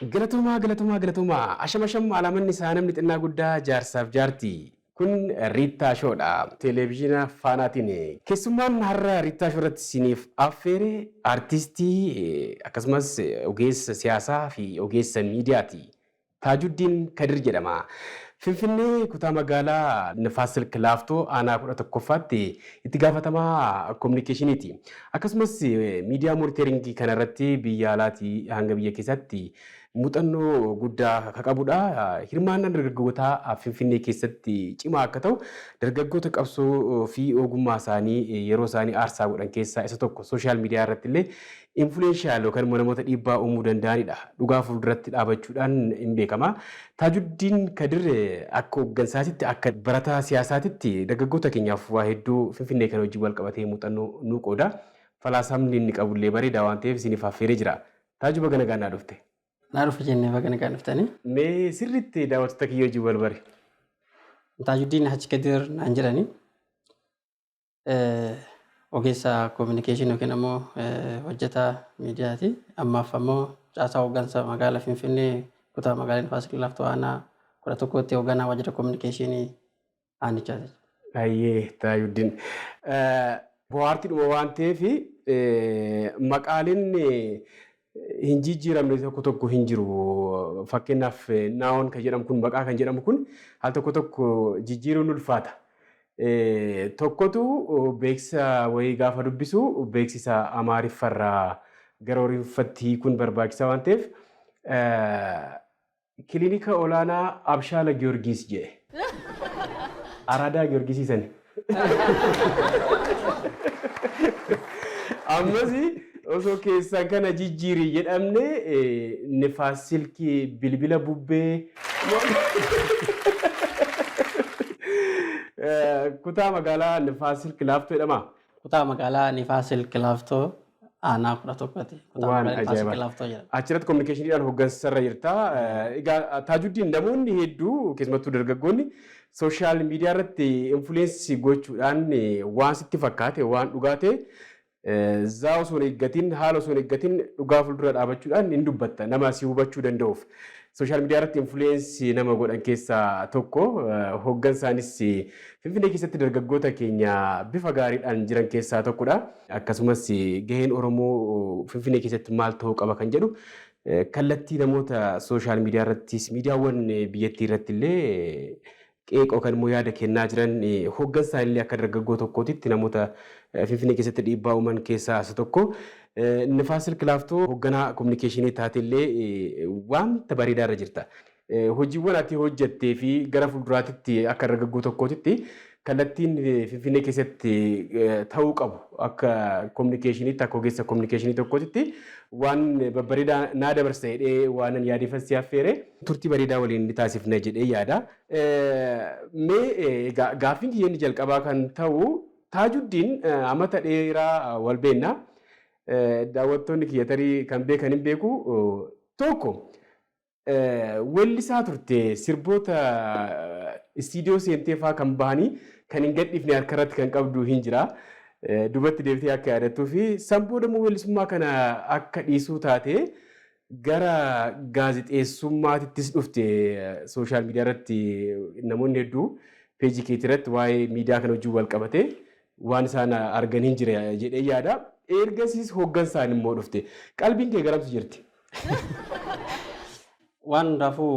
Galatoomaa, galatoomaa, galatoomaa. Asham, asham, alaamanni isaa namni xinnaa guddaa jaarsaaf jaarti. Kun Riittaa Shoodha. Televezyiina Faanaatiin. Keessummaan har'a Riittaa Shoo irratti isiniif affeere artistii akkasumas ogeessa siyaasaa fi ogeessa miidiyaati. Taajuddiin Kadir jedhama. Finfinnee kutaa magaalaa Nifaas Silk Laaftoo aanaa 11ffaatti itti gaafatamaa kominikeeshiniiti. Akkasumas miidiyaa moniteeringii kanarratti biyya alaatii hanga biyya keessaatti muuxannoo guddaa akka qabudha. Hirmaannaan dargaggootaa Finfinnee keessatti cimaa akka ta'u dargaggoota qabsoo fi ogummaa isaanii yeroo isaanii aarsaa godhan keessaa isa tokko. Sooshaal miidiyaa irratti illee influential yookaan immoo namoota dhiibbaa uumuu danda'anidha. Dhugaa fuulduratti dhaabachuudhaan hin beekama. Taajuddiin Kadir akka hooggansaatitti, akka barataa siyaasaatitti dargaggoota keenyaaf waa hedduu Finfinnee kana wajjin wal qabatee muuxannoo nuu qooda. Falaasamni inni qabullee bareedaa waan ta'eef isiniif affeeree jira. Taaju, baga nagaan naa dhufte. Naa dhufe jennee, baga nagaan dhuftanii. Mee sirriitti daawwattoota kiyya wajjin wal bari. Taajuddiin Haji Kadir naan jedhani. Ogeessa kominikeeshinii yookiin ammoo hojjetaa miidiyaati. Ammaaf ammoo caasaa hooggansa magaalaa Finfinnee kutaa magaalaa Nifaas Silk Laaftoo aanaa 11tti hoogganaa waajjira kominikeeshinii aanichaati. Ayyee, Taajuddiin. Bohaartiidhuma waan ta'eef maqaaleen hin jijjiiramne tokko tokko hin jiru. Fakkeenyaaf, Naa'on kan jedhamu kun, maqaa kan jedhamu kun al tokko tokko jijjiiruun ulfaata. Tokkotu beeksisa wayii gaafa dubbisu beeksisa Amaariffarraa gara Oromoffatti hiikuun barbaachisaa waan ta'eef "Kilinika olaanaa Abshaala Giyoorgis" jedhe. Araadaa Giyoorgisii sani. Ammas osoo keessan kana jijjiiri jedhamne nifaas silkii bilbila bubbee kutaa magaalaa Nifaas Silk Laaftoo jedhama. Kutaa magaalaa Nifaas Silk Laaftoo aanaa 11ti. Kutaa Waan magaalaa Nifaas Silk ajaa'ibaa. Laaftoo jedhama. Achirratti kominikeeshiniidhaan hooggansarra jirta. Egaa Taajuddiin, namoonni hedduu, keessumattuu dargaggoonni, sooshaal miidiyaa irratti influence gochuudhaan waan sitti fakkaate, waan dhugaa ta'e, zaa osoo hin eeggatin, haala osoo hin eeggatin dhugaa fuuldura dhaabachuudhaan hin dubbatta nama si hubachuu danda'uuf. Sooshaal miidiyaa irratti influence nama godhan keessaa tokko, hooggansaanis Finfinnee keessatti dargaggoota keenya bifa gaariidhaan jiran keessaa tokkodha. Akkasumas gaheen Oromoo Finfinnee keessatti maal ta'uu qaba kan jedhu kallattii namoota sooshaal miidiyaa irrattis miidiyaawwan biyyattii irratti illee qeeqoo kan immoo yaada kennaa jiran, hooggansaan illee akka dargaggoo tokkootitti namoota Finfinnee keessatti dhiibbaa uuman keessaa isa tokko. Nifaas Silk Laaftoo hoogganaa kominikeeshinii taate illee wanta bareedaa irra jirta. Hojiiwwan ati hojjettee fi gara fuulduraatitti akka dargaggoo tokkootitti kallattiin Finfinnee keessatti ta'uu qabu akka kominikeeshiniitti, akka ogeessa kominikeeshinii tokkootitti waan babbareedaa naa dabarsa jedhee waan yaadeeffan si affeere, turtii bareedaa waliin ni taasifna jedhee yaada. Mee egaa gaaffiin kiyya inni jalqabaa kan ta'u, Taajuddiin, amata dheeraa wal beekna. Daawwattoonni kiyya tarii kan beekan hin beeku. Tokko weellisaa turte, sirboota istiidiyoo seentee fa'aa kan bahanii kan hin gadhiifne harka irratti kan qabdu hin jira. Duubatti deebitee akka yaadattuu fi san booda immoo weellisummaa kana akka dhiisuu taate gara gaazexeessummaatittis dhufte. Sooshaal miidiyaa irratti namoonni hedduu peejii keetii irratti waa'ee miidiyaa kana wajjin wal qabate waan isaan argan hin jira jedhee yaada. Ergasiis hooggansaan immoo dhufte. Qalbiin kee garamsi jirti? Waan hundaafuu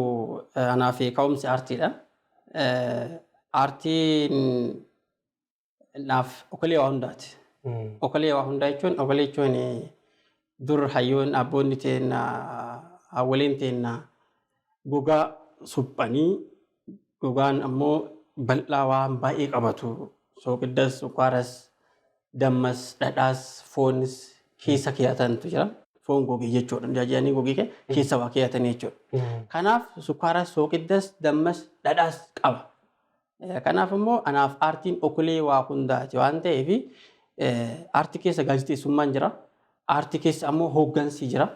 anaaf ka'umsi aartiidha. Aartiin naaf okolee waa hundaati. Okolee waa hundaa jechuun, okolee jechuun dur hayyoon abboonni teenna, haawwoliin teenna gogaa suphanii, gogaan ammoo bal'aa waan baay'ee qabatu, sooqiddas, sukkaaras, dammas, dhadhaas, foonis keessa keeyatantu jira. Foon gogee jechuudha. Jaajanii gogee keessa waa keeyatanii jechuudha. Kanaaf sukkaaras, sooqiddas, dammas, dhadhaas qaba. Kanaaf immoo anaaf aartiin okolee waa hundaati waan ta'eef aartii keessa gaazexeessummaan jira. Aartii keessa ammoo hooggansi jira.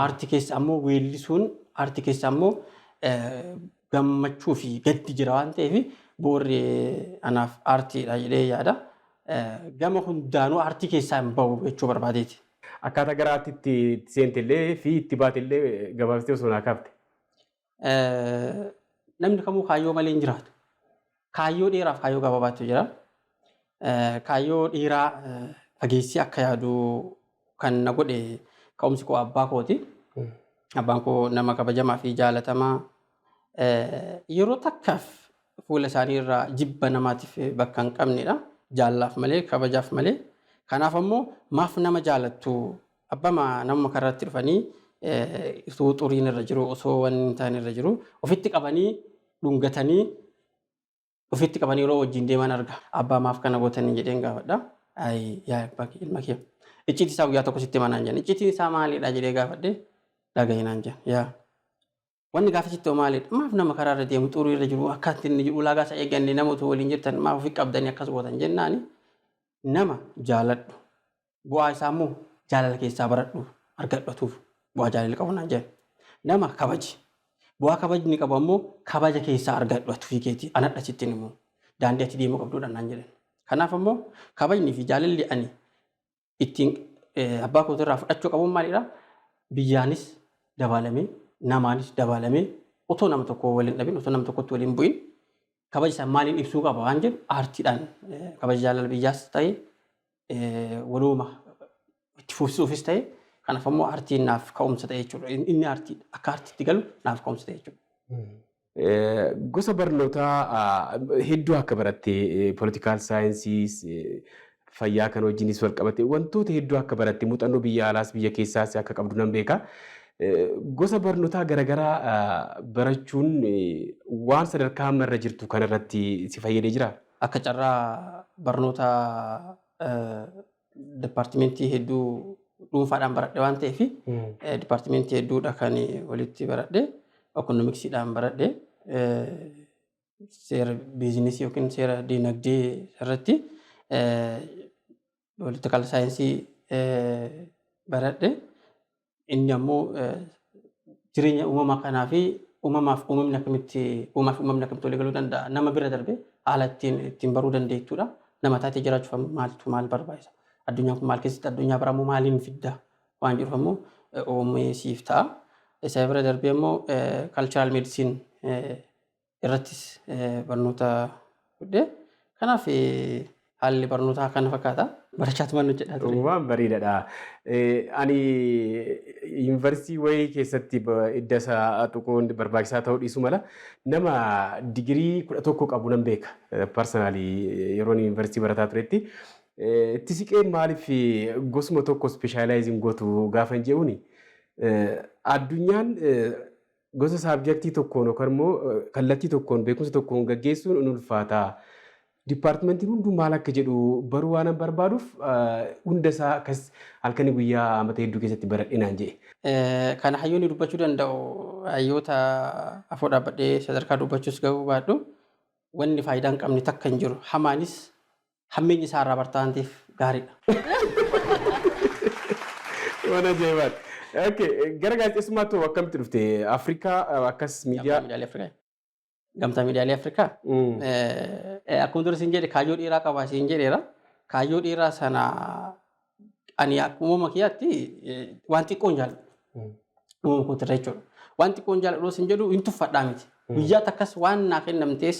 Aartii keessa ammoo weellisuun, aartii keessa ammoo gammachuu fi gaddi jira waan ta'eef boorri anaaf aartiidha jedhee yaada. Gama hundaanuu aartii keessaa hin bahu jechuu barbaadeeti. Akkaataa gara aartiitti seente illee fi itti baate illee gabaabsitee osoo naa kaafte. Namni kamuu kaayyoo malee hin jiraatu. Kaayyoo dheeraaf kaayyoo gabaabaatu jira. Kaayyoo dheeraa fageessii akka yaadu kan na godhe ka'umsi koo abbaa kooti. Abbaan koo nama kabajamaa fi jaalatamaa, yeroo takkaaf fuula isaanii irraa jibba namaatiif bakka hin qabnedha. Jaallaaf malee, kabajaaf malee. Kanaaf ammoo maaf nama jaalattu, abbama namuma karratti dhufanii osoo xuriin irra jiru, osoo wanni hin taane irra jiru, ofitti qabanii dhungatanii, ofitti qabanii yeroo wajjin deeman arga. "Abbaa, maaf kana gootanii?" jedheen gaafadha. "Ayi yaa abbaa, ilma kee icciitii isaa guyyaa tokko sitti himanaan" jedhan. "Icciitiin isaa maalidha?" jedhee gaafadhe. "Dhagahi" naan jedhan. "Yaa wanni gaafa sitti hoo maalidha? Maaf nama karaa irra deemu, xurii irra jiru, akka inni jiru ulaagaa isaa eegganne, nama utuu waliin jirtan maaf ofi qabdanii akkas gootan?" jennaani, "Nama jaaladhu, bu'aa isaa immoo jaalala keessaa baradhu, argadhatuuf bu'aa jaalalli qabu" naan jedhan. "Nama kabaji, bu'aa kabajni qabu ammoo kabaja keessaa argadhu, ati keetii anadha sittiin immoo daandii ati deemuu qabduudha" naan jedhan. Kanaaf ammoo kabajni fi jaalalli ani ittiin abbaa kootirraa fudhachuu qabuun maalidha? Biyyaanis dabaalamee, namaanis dabaalamee, otoo nama tokko waliin dhabin, otoo nama tokkotti waliin bu'in, kabaja isaa maaliin ibsuu qaba waan jedhu aartiidhaan kabaja jaalala biyyaas ta'e, walooma itti fufsiisuufis ta'e, kanaaf ammoo aartiin naaf ka'umsa ta'e jechuudha. Inni aartii akka aartiitti galu naaf ka'umsa ta'e jechuudha. Gosa barnootaa hedduu akka baratte, political science, fayyaa kan wajjinis wal qabate, wantoota hedduu akka baratte, muuxannoo biyya alaas biyya keessaas akka qabdu nan beeka. Gosa barnootaa garaagaraa barachuun waan sadarkaa amma irra jirtu kanarratti si fayyadee jira? Akka carraa barnoota departmentii hedduu dhuunfaadhaan baradhe waan ta'eef, departmentii hedduudha kan walitti baradhe. Economicsiidhaan baradhe, seera businessii yookiin seera dinagdee irratti, political science baradhe. Inni ammoo jireenya uumamaa kanaa fi uumamaaf uumamni akkamitti, uumaa fi uumamni akkamitti walii galuu danda'a, nama bira darbe haala ittiin baruu dandeettuudha. Nama taatee jiraachuuf ammoo maaltu maal barbaachisa? Addunyaan kun maal keessatti, addunyaa biraa immoo maaliin fidda waan jedhuuf ammoo uumee siif ta'a. Isa bira darbee immoo cultural medicine irrattis barnoota fudhe. Kanaaf haalli barnootaa kana fakkaata. Barachaatumaan hojjedhaa ture. Waan bareedaadha. Ani yuunivarsiitii wayii keessatti idda isaa tuquun barbaachisaa ta'uu dhiisuu mala, nama digirii 11 qabu nan beeka. Personally yeroo yuunivarsiitii barataa turetti. Itti siqee maaliif gosuma tokko specialize gootu gaafa hin jedhuuni, addunyaan gosa subjectii tokkoon yookaan immoo kallattii tokkoon beekumsa tokkoon gaggeessuun in ulfaata. Departmentiin hunduu maal akka jedhu baruu waan barbaaduuf hunda isaa akkas halkanii guyyaa amata hedduu keessatti baradhe naan jedhe. Kana hayyoonni dubbachuu danda'u, hayyoota afoo dhaabbadhee sadarkaa dubbachuus gahuu baadhu, wanni faayidaa hin qabne takka hin jiru. Hamaanis hammeenyi isaa irraa bartaa waan ta'eef gaariidha. Waan ajaa'ibaati. Okay, gara gaazexeessummaatti hoo akkamitti dhufte? Afrikaa akkas miidiyaa. Gamtaa Miidiyaalee Afrikaa. Gamtaa Miidiyaalee Afrikaa. Akkuma dura siin jedhe, kaayyoo dheeraa qaba siin jedheera. Kaayyoo dheeraa sana ani akkuma uumama kiyyaatti waan xiqqoo hin jaalladhu. Uumama kootirra jechuudha. Waan xiqqoo hin jaalladhu siin jedhu hin tuffadhaa miti. Guyyaa takkas waan naa kennamtees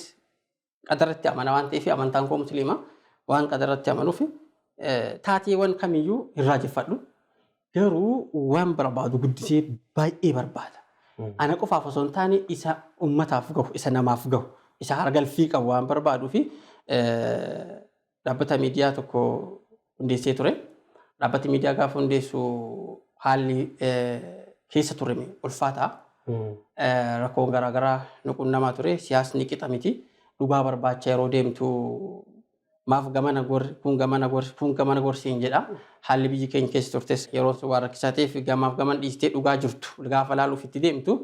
qadarratti amana waan ta'eef, amantaan koo musliima waan qadarratti amanuuf, taateewwan kamiyyuu hin raajeffadhu. Garuu waan barbaadu guddisee baay'ee barbaada. Ana qofaaf osoo hin taane isa ummataaf gahu, isa namaaf gahu, isa hargalfii qabu waan barbaaduu fi dhaabbata miidiyaa tokko hundeessee ture. Dhaabbata miidiyaa gaafa hundeessu haalli keessa ture ulfaataa. Rakkoon garaagaraa nu qunnamaa ture. Siyaasni qixa miti. Dhugaa barbaacha yeroo deemtu maaf gamana gorri kun, gamana gorsi kun, gamana gorsiin jedha. Haalli biyyi keenya keessa turtes yeroo sun waan rakkisaa ta'eef, gamaaf gaman dhiistee dhugaa jirtu gaafa laaluuf itti deemtu,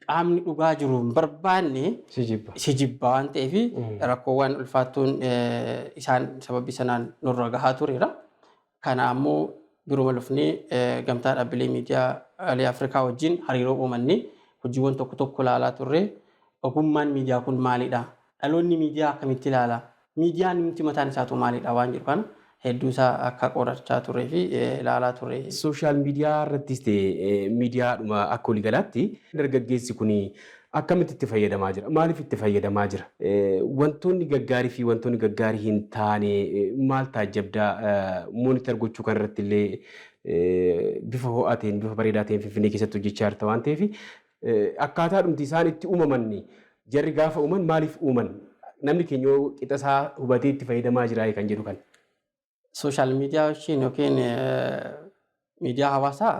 qaamni dhugaa jiru hin barbaanne Si jibba. si jibba waan ta'eef, rakkoowwan ulfaattuun isaan sababii sanaan nurra gahaa tureera. Kana ammoo biruma lufnee gamtaa dhaabbilee miidiyaalee Afrikaa wajjin hariiroo uumannee hojiiwwan tokko tokko ilaalaa turre. Ogummaan miidiyaa kun maalidha? Dhaloonni miidiyaa akkamitti ilaala? Miidiyaan nuti mataan isaatu maalidha waan jedhu kana Hedduu isaa akka qorachaa turee fi ilaalaa ture. Social media irrattis ta'e miidiyaadhuma akka waliigalaatti dargaggeessi kun akkamitti itti fayyadamaa jira? Maaliif itti fayyadamaa jira? Wantoonni gaggaarii fi wantoonni gaggaarii hin taane maal taajjabdaa monitor gochuu kan irratti illee bifa ho'aa ta'een, bifa bareedaa ta'een Finfinnee keessatti hojjechaa jirta waan ta'eef, akkaataa dhumti isaan itti uumaman, jarri gaafa uuman maaliif uuman, namni keenya yoo qixa isaa hubatee itti fayyadamaa jira kan jedhu kan. Social media wajjin yookiin miidiyaa hawaasaa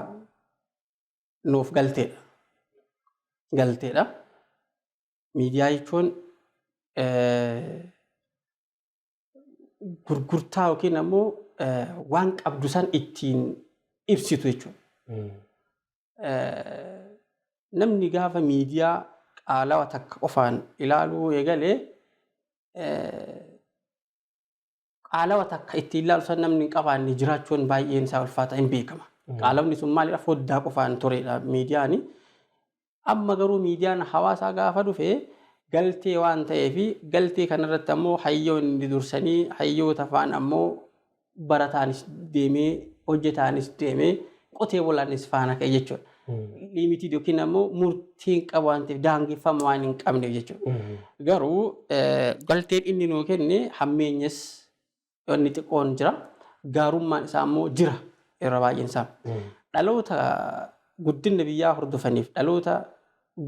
nuuf galteedha. Galteedha. Miidiyaa jechuun gurgurtaa yookiin ammoo waan qabdu san ittiin ibsitu jechuudha. Namni gaafa miidiyaa qaalawa takka qofaan ilaaluu eegalee, qaalawa takka ittiin ilaalu san namni hin qabaanne jiraachuun baay'een isaa ulfaata, hin beekama. Qaalawni sun maalidha? Foddaa qofaan turedha miidiyaani. Amma garuu miidiyaan hawaasaa gaafa dhufe galtee waan ta'eef, galtee kanarratti ammoo hayyoonni dursanii hayyoota faan ammoo barataanis deemee, hojjetaanis deemee, qotee bulaanis faana ka'e jechuudha. Limited yookiin ammoo murtii hin qabu waan ta'eef, daangeffama waan hin qabneef jechuudha. Garuu galteen inni nuu kenne hammeenyas wanni xiqqoon jira. Gaarummaan isaa ammoo jira irra baay'een isaa. Dhaloota guddina biyyaa hordofaniif, dhaloota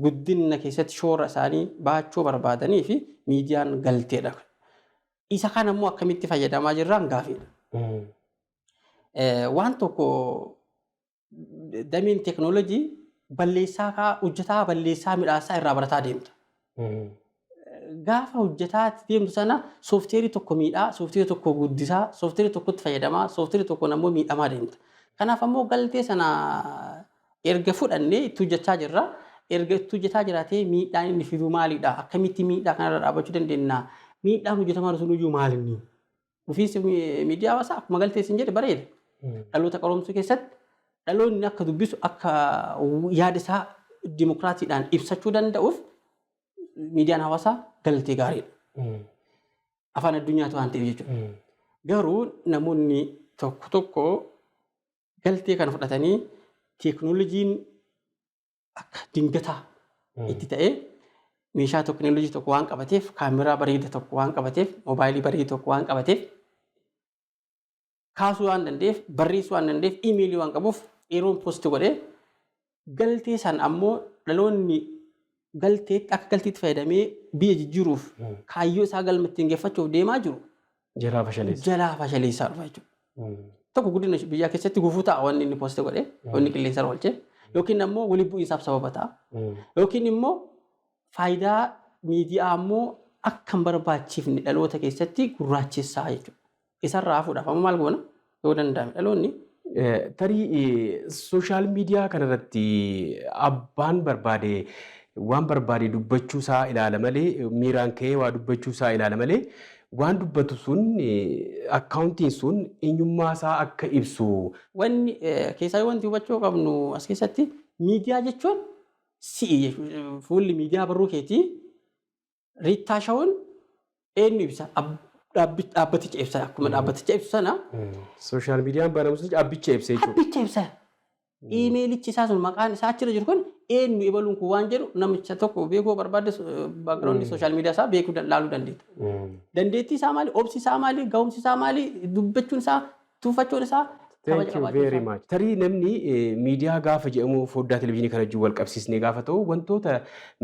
guddina keessatti shoora isaanii baachuu barbaadanii fi miidiyaan galteedha. Isa kana immoo akkamitti fayyadamaa jirraan gaafiidha. Waan tokko dameen teeknooloojii balleessaa kaa hojjetaa, balleessaa midhaasaa irraa barataa deemta. Gaafa hojjetaa deemtu sana sooftiweerii tokko miidhaa, sooftiweerii tokko guddisaa, sooftiweerii tokkotti fayyadamaa, sooftiweerii tokkoon ammoo miidhamaa deemta. Kanaaf ammoo galtee sana erga fudhannee itti hojjechaa jirra. Erga itti hojjetaa jiraatee miidhaan inni fidu maalidha? Akkamitti miidhaa kanarra dhaabbachuu dandeenya? Miidhaan hojjetamaa sun iyyuu maalinni? Ofiis miidiyaa hawaasaa akkuma galtee isin jedhe bareeda. Dhaloota qaroomsuu keessatti dhaloonni akka dubbisu, akka yaada isaa dimokiraatiidhaan ibsachuu danda'uuf miidiyaan hawaasaa galtee gaariidha. Afaan addunyaatu waan ta'eef jechuudha. Garuu namoonni tokko tokko galtee kana fudhatanii teeknooloojiin akka dingataa itti ta'ee, meeshaa teeknooloojii tokko waan qabateef, kaameraa bareeda tokko waan qabateef, moobaayilii bareeda tokko waan qabateef, kaasuu waan danda'eef, barreessuu waan danda'eef, iimeelii waan qabuuf, yeroon post godhee galtee san ammoo dhaloonni galteetti akka galteetti fayyadamee biyya jijjiiruuf kaayyoo isaa galma ittiin geeffachuuf deemaa jiru Jalaa fashaleessa. Jalaa fashaleessaa dhufa jechuudha. Tokko guddina biyyaa keessatti gufuu ta'a wanni inni post godhee, wanni qilleensa irra oolchee, yookiin ammoo waliin bu'iinsaaf sababa ta'a. Yookiin immoo faayidaa miidiyaa ammoo akka hin barbaachifne dhaloota keessatti gurraachessaa jechuudha. Isarraa hafuudhaaf ammoo maal goona yoo danda'ame dhaloonni? Tarii social media kanarratti abbaan barbaade waan barbaade dubbachuu isaa ilaala malee, miiraan ka'ee waa dubbachuu isaa ilaala malee, waan dubbatu sun, akkaawuntiin sun eenyummaa isaa akka ibsu. Wanni keessaa wanti hubachuu qabnu as keessatti miidiyaa jechuun si'i jechuudha. Fuulli miidiyaa barruu keetii Riittaa Shawuun eenyu ibsa? Dhaabbaticha ibsa. Akkuma dhaabbaticha ibsu sana Social mediaan banamu sun dhaabbicha ibsa jechuudha. Dhaabbicha ibsa. Iimeelichi isaa sun, maqaan isaa achirra jiru kun eenyu, ebaluun kun waan jedhu namicha tokko beekuu barbaadde background social media isaa beekuu laaluu dandeetta. Dandeettii isaa maali? Obsi isaa maali? Ga'umsi isaa maali? Dubbachuun isaa, tuuffachuun isaa, kabaja Thank you qabaachuun very isaa. much. Tarii namni miidiyaa gaafa jedhamu foddaa televizyiinii kana wajjin wal qabsiisnee gaafa ta'u, wantoota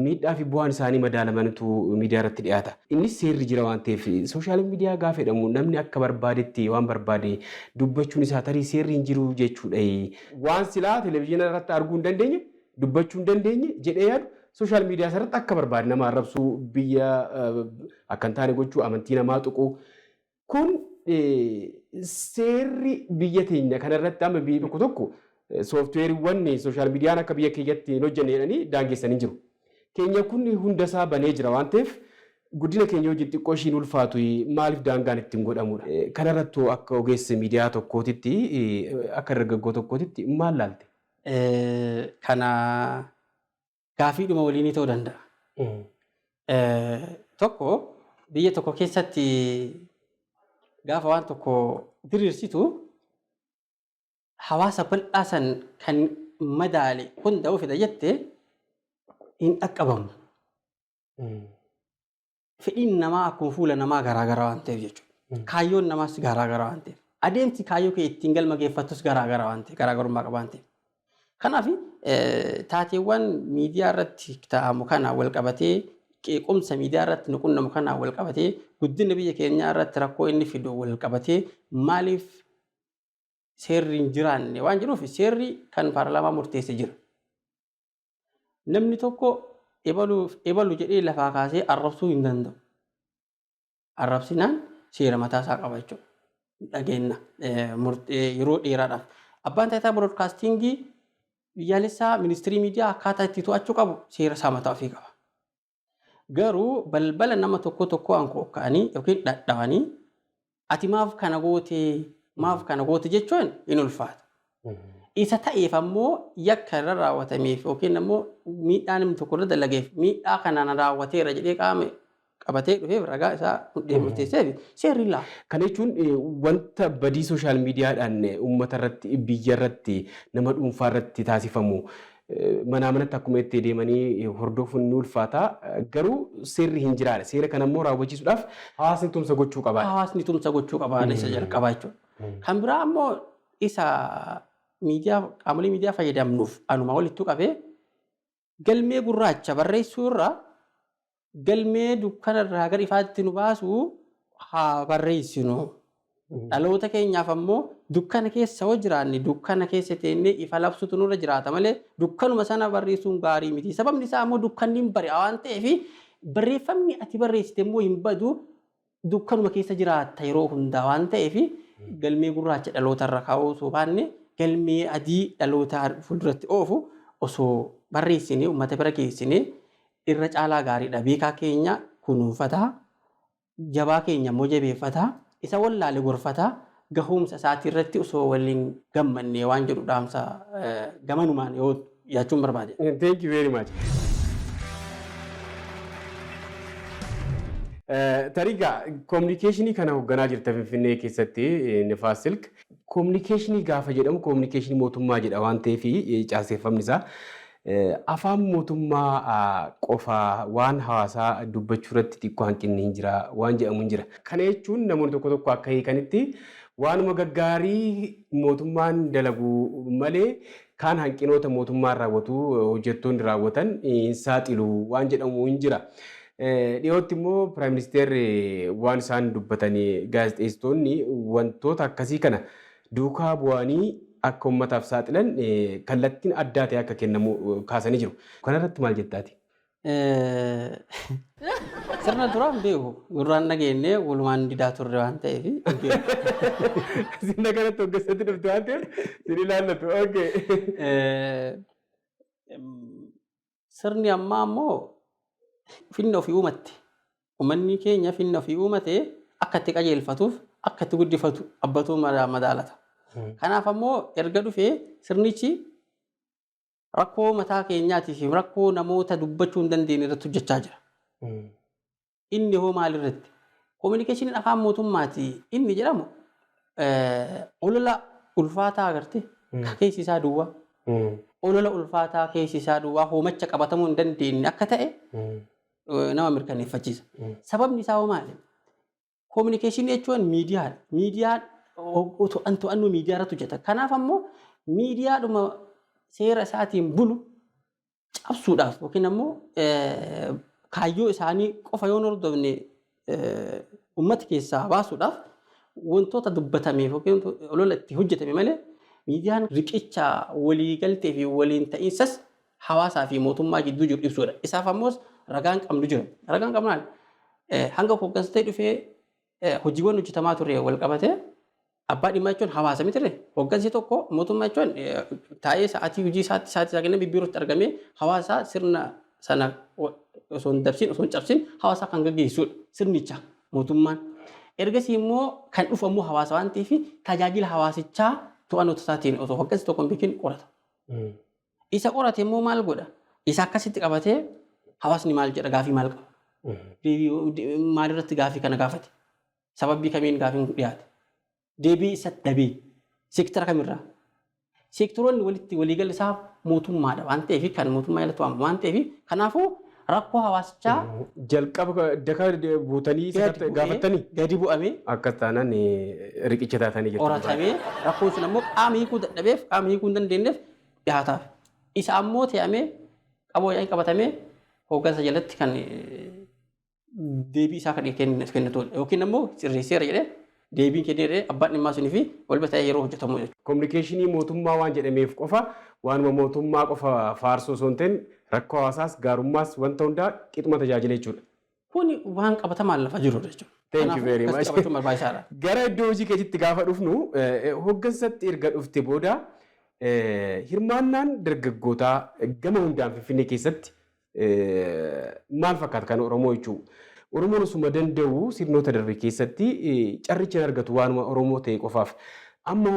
miidhaa fi bu'aan isaanii madaalamantu miidiyaa irratti dhiyaata. Innis seerri jira waan ta'eef, social media gaafa jedhamu namni akka barbaadetti waan barbaade dubbachuun isaa tarii seerri hin jiru jechuudha. Waan silaa televizyiina irratti arguu hin dandeenye, dubbachuu hin dandeenye jedhee yaadu social media irratti akka barbaade nama arrabsuu, biyya akka hin taane gochuu, amantii namaa tuquu kun seerri biyya teenya kanarratti amma biyyi tokko tokko sooftiweeriiwwan social mediaan akka biyya keenyatti hin hojjenne jedhanii daangessanii jiru. Keenya kun hundasaa banee jira waan ta'eef, guddina keenya hojii xiqqoo ishiin ulfaatu maaliif daangaan ittiin godhamudha? Kanarrattuu akka ogeessa miidiyaa tokkootitti, akka dargaggoo tokkootitti maal laalte? Kana gaafiidhuma waliinii ta'uu danda'a. Tokko biyya tokko keessatti gaafa waan tokko diriirsitu hawaasa bal'aa san kan madaale hunda fida jette hin dhaqqabamu. Fedhiin namaa akkuma fuula namaa garaagaraa waan ta'eef jechuudha. Kaayyoon namaas garaagaraa waan ta'eef. Adeemsi kaayyoo kee ittiin galma geeffattus garaagaraa waan ta'eef, garaagarummaa qaba waan ta'eef. Kanaaf taateewwan miidiyaa irratti ta'amu kana wal qabatee, qeequmsa miidiyaa irratti nu qunnamu kana wal qabatee, guddina biyya keenyaa irratti rakkoo inni fidu wal qabatee, maaliif seerri hin jiraanne waan jedhuuf, seerri kan paarlaamaa murteesse jira. Namni tokko ebaluuf ebalu jedhee lafaa kaasee arrabsuu hin danda'u. Arrabsinaan seera mataa isaa qaba jechuudha. Dhageenya yeroo dheeraadhaaf. Abbaan taayitaa biroodkaastingii biyyaalessaa ministirii miidiyaa akkaataa itti to'achuu qabu seera isaa mataa ofii qaba. Garuu balbala nama tokko tokko hanqooqqa'anii yookiin dhadhawanii ati maaf kana goote, maaf kana goote jechuun hin ulfaata. Isa ta'eef ammoo yakka irra raawwatameef yookiin ammoo miidhaa namni tokko irra dalageef, miidhaa kanaan raawwateera jedhee qaama qabatee dhufeef ragaa isaa murteesseef seerri laafa. Kana jechuun wanta badii social miidiyaadhaan uummata irratti, biyya irratti, nama dhuunfaa irratti taasifamu manaa manatti akkuma itti deemanii hordofuun ni ulfaata. Garuu seerri hin jiraadha. Seera kana immoo raawwachiisuudhaaf hawaasni tumsa gochuu qaba. Hawaasni tumsa gochuu qaba isa jalqabaa jechuudha. Kan biraa ammoo isa miidiyaa, qaamolee miidiyaa fayyadamnuuf anuma walittu qabee, galmee gurraacha barreessuu irraa galmee dukkana irraa gara ifaatti nu baasu haa barreessinu. Dhaloota keenyaaf ammoo dukkana keessa hoo jiraanne, dukkana keessa teennee ifa labsutu nurra jiraata malee dukkanuma sana barreessuun gaarii miti. Sababni isaa ammoo dukkanni hin bari'a waan ta'eef, barreeffamni ati barreessite immoo hin badu, dukkanuma keessa jiraatta yeroo hundaa waan ta'eef, galmee gurraacha dhaloota irra kaa'uu osoo baanne, galmee adii dhaloota fuulduratti oofu osoo barreessine uummata bira geessine irra caalaa gaariidha. Beekaa keenya kunuunfataa, jabaa keenya immoo jabeeffataa, isa wallaale gorfataa, gahuumsa isaatii irratti osoo waliin gammanne waan jedhu dhaamsa gamanumaan yoo yaachuun barbaade. Thank you very much. Tariigaa koominikeeshinii kana hoogganaa jirta Finfinnee keessatti, Nifaas Silk. Koominikeeshinii gaafa jedhamu koominikeeshinii mootummaa jedha waan ta'eef, caaseffamni isaa afaan mootummaa qofa waan hawaasaa dubbachuu irratti xiqqoo hanqinni hin jira waan jedhamu hin jira. Kana jechuun namoonni tokko tokko akka hiikanitti waanuma gaggaarii mootummaan dalagu malee kaan hanqinoota mootummaan raawwatu, hojjettoonni raawwatan hin saaxilu waan jedhamu hin jira. Dhiyootti immoo Prime Ministeerri waan isaan dubbatanii, gaazexeessitoonni wantoota akkasii kana duukaa bu'anii akka uummataaf saaxilan kallattiin addaa ta'e akka kennamu kaasanii jiru. Kanarratti maal jettaati? Sirna duraan beeku, gurraan dhageenye, walumaan didaa turre waan ta'eef. Sirna kanatti hoggansaatti dhufte waan ta'eef sin ilaallatu. Okay. Sirni ammaa ammoo finna ofii uumatte. Uummanni keenya finna ofii uumate akka itti qajeelfatuuf, akka itti guddifatu abbatuu madaalata. Kanaaf ammoo erga dhufee sirnichi rakkoo mataa keenyaatii fi rakkoo namoota dubbachuu hin dandeenye irratti hojjechaa jira. Inni hoo maalirratti? Koominikeeshiniin afaan mootummaati inni jedhamu olola ulfaataa agartee keessi isaa duwwaa. Olola ulfaataa keessi isaa duwwaa, hoomacha qabatamuu hin dandeenye akka ta'e nama mirkaneeffachiisa. Sababni isaa hoo maali? Koominikeeshinii jechuun miidiyaadha. Miidiyaan to'annoo miidiyaa irratti hojjeta. Kanaaf ammoo miidiyaadhuma seera isaatiin bulu cabsuudhaaf yookiin ammoo kaayyoo isaanii qofa yoo hin hordofne uummata keessaa baasuudhaaf wantoota dubbatameef yookiin olola itti hojjetame malee, miidiyaan riqicha waliigaltee fi waliin ta'iinsas hawaasaa fi mootummaa gidduu jiru ibsuudha. Isaaf ammoo ragaan qabnu jira. Ragaan qabnu maali? Hanga hooggansa dhufee hojiiwwan hojjetamaa ture wal qabatee, abbaa dhimmaa jechuun hawaasa miti. Hooggansi tokko, mootummaa jechuun, taa'ee sa'aatii hojii isaatti sa'aatii isaa kennee biirootti argamee hawaasa sirna sana osoo hin dabsin, osoo hin cabsin hawaasa kan gaggeessudha sirnicha mootummaan. Ergasii immoo kan dhufu ammoo hawaasa waan ta'eef, tajaajila hawaasichaa to'annoo isaatiin osoo hooggansi tokko hin beekin qorata. Isa qorate immoo maal godha? Isa akkasitti qabatee hawaasni maal jedha, gaafii maal qaba? Maalirratti gaafii kana gaafate? Sababii kamiin gaafiin kun dhiyaate? Deebii isa dhabee seektara kamirraa? Seektoroonni walitti waliigalli isaa mootummaadha waan ta'eef, kan mootummaa jalatti waamamu waan ta'eef, kanaafuu rakkoo hawaasichaa Jalqaba daka buutanii gaafattanii? Gadi bu'amee Akkas taanaan riqicha taatanii jirtu. Qoratamee rakkoon sun ammoo qaama hiikuu dadhabeef, qaama hiikuu hin dandeenyeef dhiyaataaf. Isa ammoo te'amee qaboo yaa'ii qabatamee hooggansa jalatti kan deebii isaa kan kennitudha. Yookiin ammoo sirreesseera jedhee deebiin kennee abbaan dhimmaa sunii fi wal bira ta'ee yeroo hojjetamu jechuudha. Kominikeeshinii mootummaa waan jedhameef qofa waanuma mootummaa qofa faarsuu osoo hin ta'in, rakkoo hawaasaas gaarummaas wanta hundaa qixuma tajaajila jechuudha. Kuni waan qabatamaan lafa jirudha jechuudha. Thank you very much. Qabachuun barbaachisaadha. Gara iddoo hojii keetitti gaafa dhufnu, hooggansatti erga dhufte booda hirmaannaan dargaggootaa gama hundaan Finfinnee keessatti maal fakkaata, kan Oromoo jechuudha? Oromoon osuma danda'u sirnoota darbe keessatti carricha hin argatu waanuma Oromoo ta'e qofaaf. Amma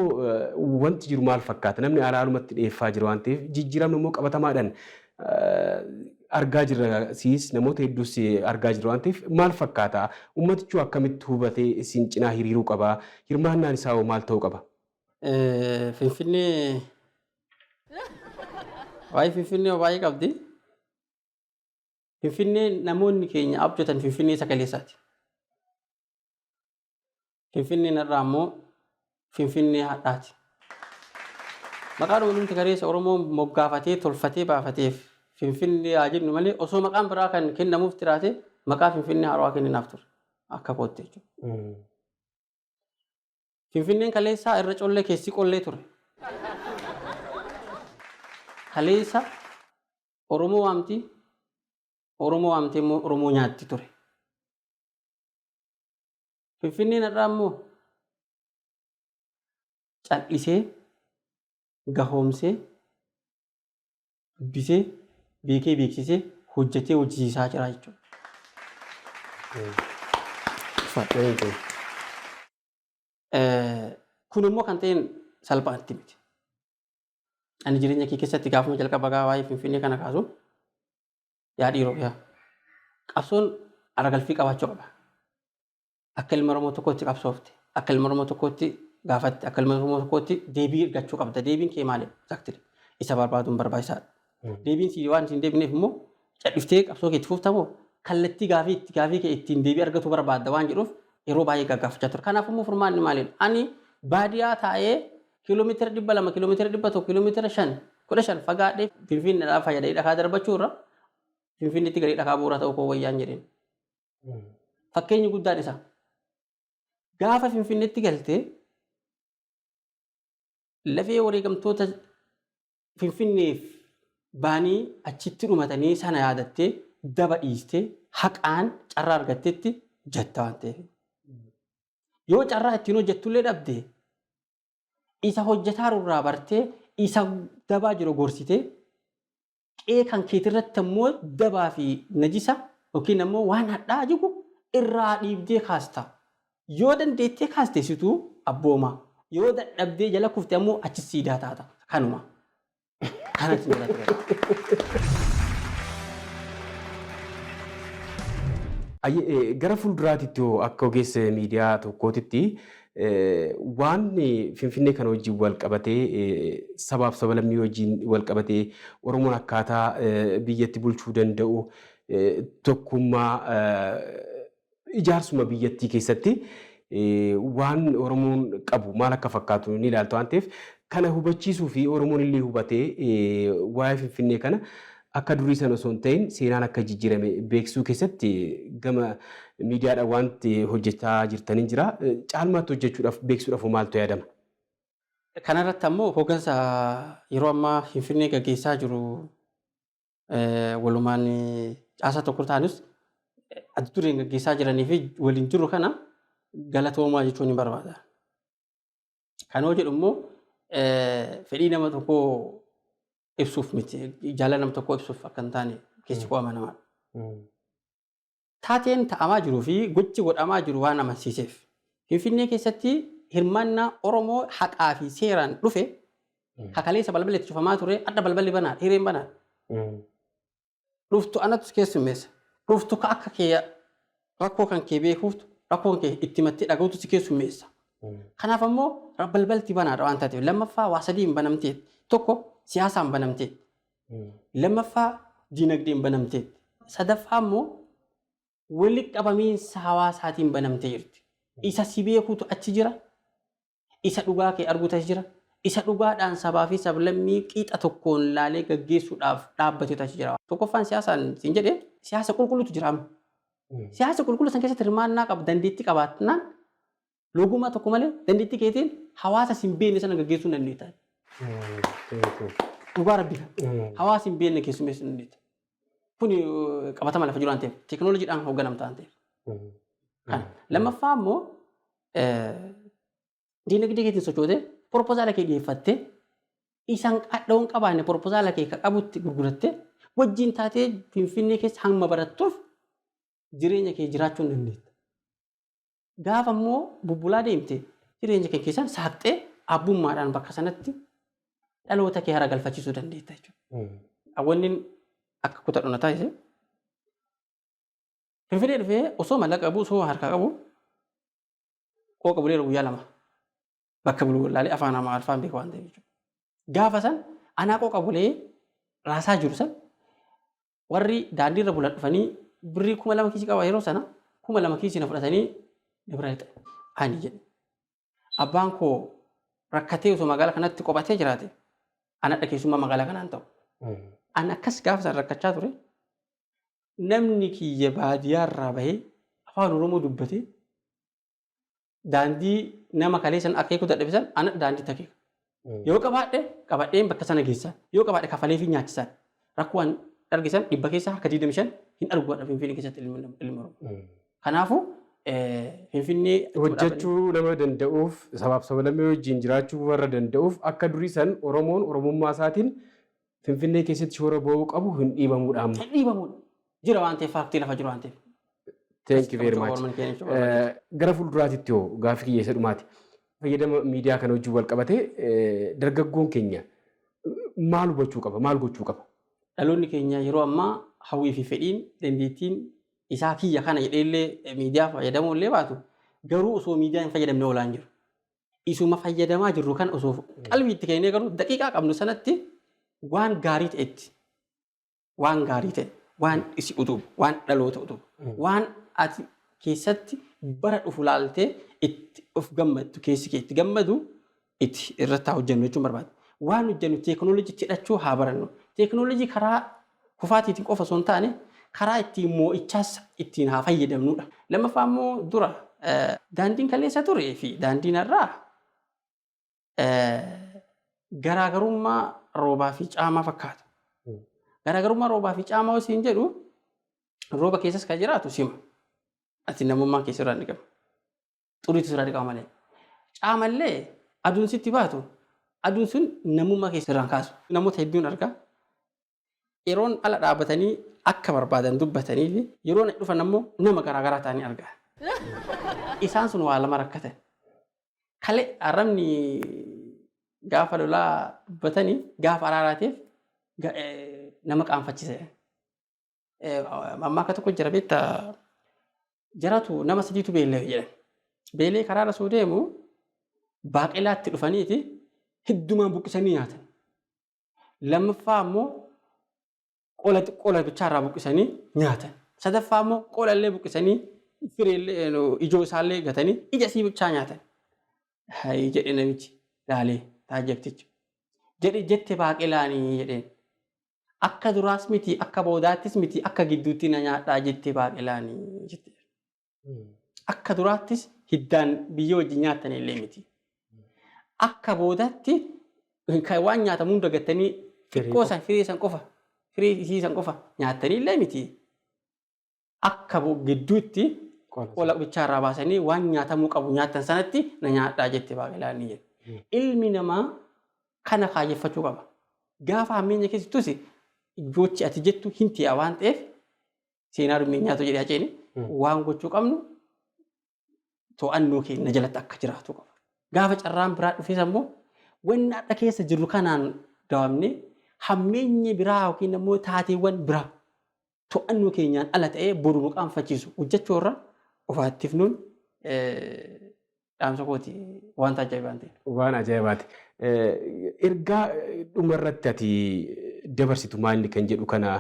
wanti jiru maal fakkaata? Namni alaalumatti dhiyeeffaa jira waan ta'eef, jijjiiramni immoo qabatamaadhaan argaa jirra, siis namoota hedduus argaa jirra waan ta'eef, maal fakkaata? Uummatichi akkamitti hubatee isin cinaa hiriiruu qaba? Hirmaannaan isaa hoo maal ta'uu qaba? Finfinnee, waa'ee Finfinnee baay'ee qabdi. Finfinnee namoonni keenya abjatan Finfinnee isa kaleessaati. Finfinneen irraa ammoo Finfinnee hadhaati. Maqaadhuma nuti kaleessa Oromoon moggaafatee tolfatee baafateef Finfinnee haa jennu malee, osoo maqaan biraa kan kennamuuf jiraate maqaa Finfinnee haarawaa kenninaaf ture. Akka kootti jechuudha. Finfinneen kaleessaa irra collee keessi qollee ture. Kaleessa Oromoo waamti, Oromoo waamtee immoo Oromoo nyaatti ture. Finfinneen har'aa immoo cal'isee, gahoomsee, dubbisee, beekee beeksisee, hojjetee hojjisiisaa jira jechuudha. Thank you. Kun immoo kan ta'een salphaatti miti. Ani jireenya kee keessatti gaafuma jalqaba gaa waa'ee Finfinnee kana kaasu, yaa dhiiroo, yaa qabsoon aragalfii qabaachuu qaba. Akka ilma Oromoo tokkootti qabsoofte, akka ilma Oromoo tokkootti gaafatte, akka ilma Oromoo tokkootti deebii argachuu qabda. Deebiin kee maali? Exactly. Isa barbaaduun barbaachisaadha. Deebiin si waan hin deebineef immoo cadhiftee qabsoo keetti fuftamoo kallattii gaafii itti gaafii kee ittiin deebii argatu barbaadda waan jedhuuf yeroo baay'ee gaggaafachaa ture. Kanaaf immoo furmaanni maalidha? Ani baadiyaa taa'ee kiiloomeetira 200, kiiloomeetira 100, kiiloomeetira 5, 15 fagaadhee Finfinneedhaa fayyadee dhakaa darbachuu irra Finfinneetti gadi dhakaa bu'uura ta'uu koo wayyaan jedheen. Fakkeenyi guddaan isa. Gaafa Finfinneetti galtee lafee wareegamtoota Finfinneef baanii achitti dhumatanii sana yaadattee, daba dhiistee, haqaan carraa argattetti jetta waan ta'eef. Yoo carraa ittiin hojjettullee dhabde, isa hojjetaa irraa bartee, isa dabaa jiru gorsitee, qe'ee kan keetirratti ammoo dabaa fi najisa yookiin ammoo waan hadhaa jigu irraa dhiibdee kaasta. Yoo dandeettee kaaste situu abbooma. Yoo dadhabdee jala kufte ammoo achi siidaa taata. Kanuma. Kanatti jalatti gala. Gara fuulduraatitti hoo, akka ogeessa miidiyaa tokkootitti, waan Finfinnee kana wajjin wal qabatee, sabaaf sablammii wajjin wal qabatee, Oromoon akkaataa biyyatti bulchuu danda'u, tokkummaa ijaarsuma biyyattii keessatti waan Oromoon qabu maal akka fakkaatu ni ilaalta waan ta'eef, kana hubachiisuu fi Oromoon illee hubatee waa'ee Finfinnee kana akka durii sana osoo hin ta'in seenaan akka jijjiirame beeksisuu keessatti gama miidiyaadhaan wanti hojjechaa jirtanii jira. Caalmaatti hojjechuudhaaf, beeksisuudhaaf maaltu yaadama? Kanarratti ammoo hooggansa yeroo ammaa Finfinnee gaggeessaa jiru walumaan caasaa tokko ta'anis adda dureen gaggeessaa jiranii fi waliin jiru kana galatoomaa jechuun ni barbaada. Kan hoo jedhu immoo fedhii nama tokkoo ibsuuf miti, jaalala nama tokkoo ibsuuf akka hin taane keessi koo amanamaadha. Taateen ta'amaa jiruu fi gochi godhamaa jiru waan amansiiseef, Finfinnee keessatti hirmaannaa Oromoo haqaa fi seeraan dhufe, kakaleessa balballi itti cufamaa ture, adda balballi banaadha, hireen banaadha. Dhuftu anatu keessummeessa. Dhuftu ka akka kee rakkoo kan kee beekuuftu, rakkoo kan kee itti mattee dhaga'utu si keessummeessa. Kanaaf ammoo balbalti banaadha waan taateef lammaffaa waa sadii hin banamteet. Tokko siyaasaan banamteet. Lammaffaa diinagdeen banamteet. Sadaffaa immoo walitti qabamiinsa hawaasaatiin banamtee jirti. Isa si beekutu achi jira. Isa dhugaa kee argutu achi jira. Isa dhugaadhaan sabaa fi sablammii qixa tokkoon laalee gaggeessuudhaaf dhaabbatetu achi jira. Tokkoffaan siyaasaan siin jedhee siyaasa qulqulluutu jira amma. Siyaasa qulqulluu san keessatti hirmaannaa qabu dandeettii qabaatnaan loogummaa tokko malee dandeettii keetiin hawaasa sin beekne sana gaggeessuu hin dandeetta. Dhugaa rabbi kan. Hawaasa hin beekne keessummeessuu hin dandeetta. Kuni qabatama lafa jiru waan ta'eef teekinooloojiidhaan hoogganamta waan ta'eef. Kana. Lammaffaa immoo diinagdee keetiin sochootee propozaala kee dhiyeeffattee isan dha'uun qabaanne propozaala kee ka qabutti gurgurattee wajjin taatee Finfinnee keessa hamma barattuuf jireenya kee jiraachuu hin dandeetta. Gaafa immoo bubbulaa deemte jireenya kee keessaan saaqxee abbummaadhaan bakka sanatti dhaloota kee hara galfachiisuu dandeetta jechuudha. Wanni akka kutadhu na taasise Finfinnee dhufee osoo mallaqa qabu osoo harkaa qabu qooqa buleera guyyaa 2 bakka bulu wallaalee afaan Amaariffaan beeku waan ta'eef jechuudha. Gaafa san anaa qooqa bulee raasaa jiru san warri daandiirra bulan dhufanii birrii 2000 kiisii qaba yeroo sana 2000 kiisii na fudhatanii na bira lixan. Ani jedhe. Abbaan koo rakkatee osoo magaalaa kanatti qophatee jiraate anadha keessummaa magaalaa kanaan ta'u. Ani akkas gaafa san rakkachaa ture namni kiyya baadiyyaarraa bahee afaan Oromoo dubbatee daandii nama kalee san akeekuu dadhabe san ana daandii akeeka. Yoo qabaadhe qabadheen bakka sana geessa. Yoo qabaadhe kafalee fi nyaachisaan. Rakkoo an argisan dhibba keessaa harka 25 hin argu hadha Finfinnee keessatti ilmi Oromoo. Kanaafuu Finfinnee hojjechuu nama danda'uuf sabaaf sablammii wajjin jiraachuu warra danda'uuf akka durii san Oromoon Oromummaa isaatiin Finfinnee keessatti shoora ba'uu qabu hin dhiibamuudha amma. Hin dhiibamuudha. Jira waan ta'eef faaktii lafa jiru waan ta'eef. Thank you very much. Gara fuulduraatitti hoo gaaffii kiyya isa dhumaati. Fayyadama miidiyaa kana wajjin wal qabatee dargaggoon keenya maal hubachuu qaba? Maal gochuu qaba? Dhaloonni keenya yeroo ammaa hawwii fi fedhiin dandeettiin isaa kiyya kana jedheellee miidiyaa fayyadamuu illee baatu garuu osoo miidiyaa hin fayyadamne oolaa hin jiru. Isuma fayyadamaa jirru kan osoo qalbii itti kennee garuu daqiiqaa qabnu sanatti waan gaarii ta'etti waan gaarii ta'e waan isi utubu waan dhaloota utubu waan ati keessatti bara dhufu laaltee itti of gammaddu keessi kee itti gammadu itti irratti haa hojjennu jechuun barbaada. Waan hojjennu teekinooloojiitti hidhachuu haa barannu. Teekinooloojii karaa kufaatiitiin qofa osoo hin taane karaa ittiin moo'ichaas ittiin haa fayyadamnudha. Lammaffaa immoo dura daandiin kaleessa turee fi daandiin har'aa garaagarummaa roobaa fi caamaa fakkaata. Garaagarummaa roobaa fi caamaa yoo siin jedhu rooba keessas kan jiraatu sima. Ati namummaan keessa irraa dhiqama. Xuriitu sirraa dhiqama malee. Caamallee aduun sitti baatu aduun sun namummaa keessa irraan kaasu. Namoota hedduun argaa. Yeroon ala dhaabatanii akka barbaadan dubbatanii fi yeroon dhufan ammoo nama garaagaraa ta'anii argaa. Isaan sun waa lama rakkatan. Kale arrabni gaafa lolaa dubbatanii gaafa araaraatiif nama qaanfachise. Mammaaka tokko jira beektaa jaratu nama sadiitu beela'e jedhan. Beelee karaa irra osoo deemu baaqelaatti dhufaniiti heddumaan buqqisanii nyaatan. Lammaffaa ammoo qola qola bichaarraa buqqisanii nyaatan. Sadaffaa immoo qola illee buqqisanii firee illee ijoo isaallee gatanii ija isii bichaa nyaatan. Hayi jedhe namichi laalee taajjabtichi. Jedhe jette baaqelaanii jedheen. Akka duraas miti akka boodaattis miti akka gidduutti na nyaadhaa jette baaqelaanii jette. Akka duraattis hiddaan biyyoo wajjin nyaattan illee miti. Akka boodaatti kan waan nyaatamu hunda gattanii xiqqoo san firii san qofa firii isii san qofa nyaattanii illee miti. Akka gidduutti qola bichaarraa baasanii waan nyaatamuu qabu nyaattan sanatti na nyaadhaa jette baaqelaan ni jedhe. Ilmi namaa kana kaayyeffachuu qaba. Gaafa hammeenya keessattus gochi ati jettu hin ti'a waan ta'eef seenaa dhumeen nyaatu jedhee Haceen waan gochuu qabnu to'annoo keenya jalatti akka jiraatu qaba. Gaafa carraan biraa dhufes ammoo wanni har'a keessa jirru kanaan dawamne hammeenyi biraa yookiin ammoo taateewwan biraa to'annoo keenyaan ala ta'ee boru nu qaanfachiisu hojjechuu irra ofaattifnuun Dhaamsa kooti wanta ajaa'ibaa ta'e. Waan ajaa'ibaati. Ergaa dhumarratti ati dabarsitu maali kan jedhu kana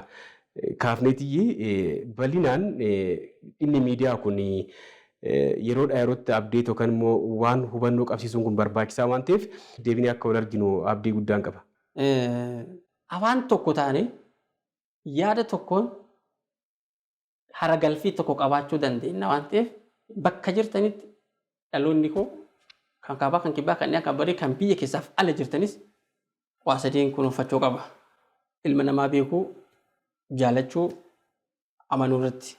kaafneetiyyi bal'inaan dhimmi miidiyaa kun yeroodhaa yerootti update yookaan immoo waan hubannoo qabsiisuun kun barbaachisaa waan ta'eef deebinee akka wal arginu abdii guddaan qaba. Afaan tokko taane, yaada tokkoon, haragalfii tokko qabaachuu dandeenya waan ta'eef, bakka jirtanitti dhaloonni koo kan kaabaa, kan kibbaa, kan dhiyaa, kan barii, kan biyya keessaaf ala jirtanis waa sadiin kunuunfachuu qaba. Ilma namaa beekuu, jaalachuu, amanuu irratti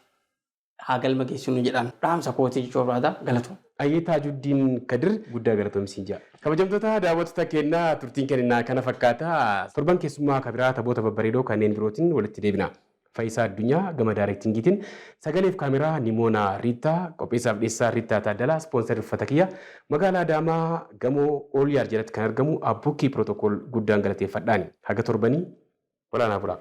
haa galma geessinu jedhaan dhaamsa kootii jechuu barbaada, galatoom. Ayyee, Taajuddiin Kadir, guddaa galatoomsiin jira. Kabajamtoota daawwattoota keenyaa, turtiin kennaa kana fakkaata. Torban keessummaa kabiraa taphoota babbareedoo kanneen birootiin walitti deebina. Faayisaa Addunyaa gama directingiitiin, sagaleef kaameraa Nimoonaa Riittaa, qopheessaaf dhiyeessaa Riittaa Taaddalaa, sponsor uffata kiyya magaalaa Adaamaa gamoo Ooliyaar jalatti kan argamu Abbukkii Pirootokool guddaan galateeffadhaani. Haga torbanii olaanaa bulaa.